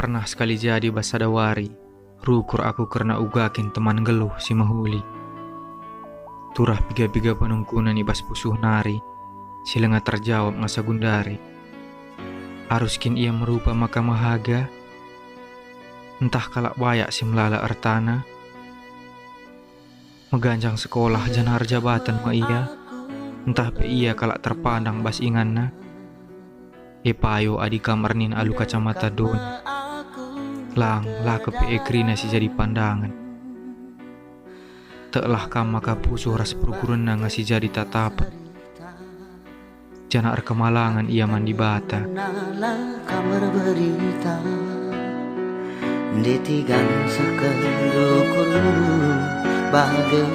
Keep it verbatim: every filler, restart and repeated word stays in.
Pernah sekali jadi bas sada wari, rukur aku kerna uga kin teman nggeluh si mehuli. Turah piga-piga penungkunen i bas pusuh nari, si langa terjawab ngasa gundari. Arus kin ia merupa maka mehaga? Ntah kalak bayak si melala ertana? Meganjang sekolah janah erjabaten me ia, ntah pe ia kalak terpandang bas inganna? E payo adi kam ernin alu kacamata doni, lang, la kepe e kerina si jadi pandangen. Teklah kam maka pusuh ras perukurenna nge si jadi tatapen, janah erkemalangen ia man Dibata. Nala kam erberita, nditigan seken dukurmu, bage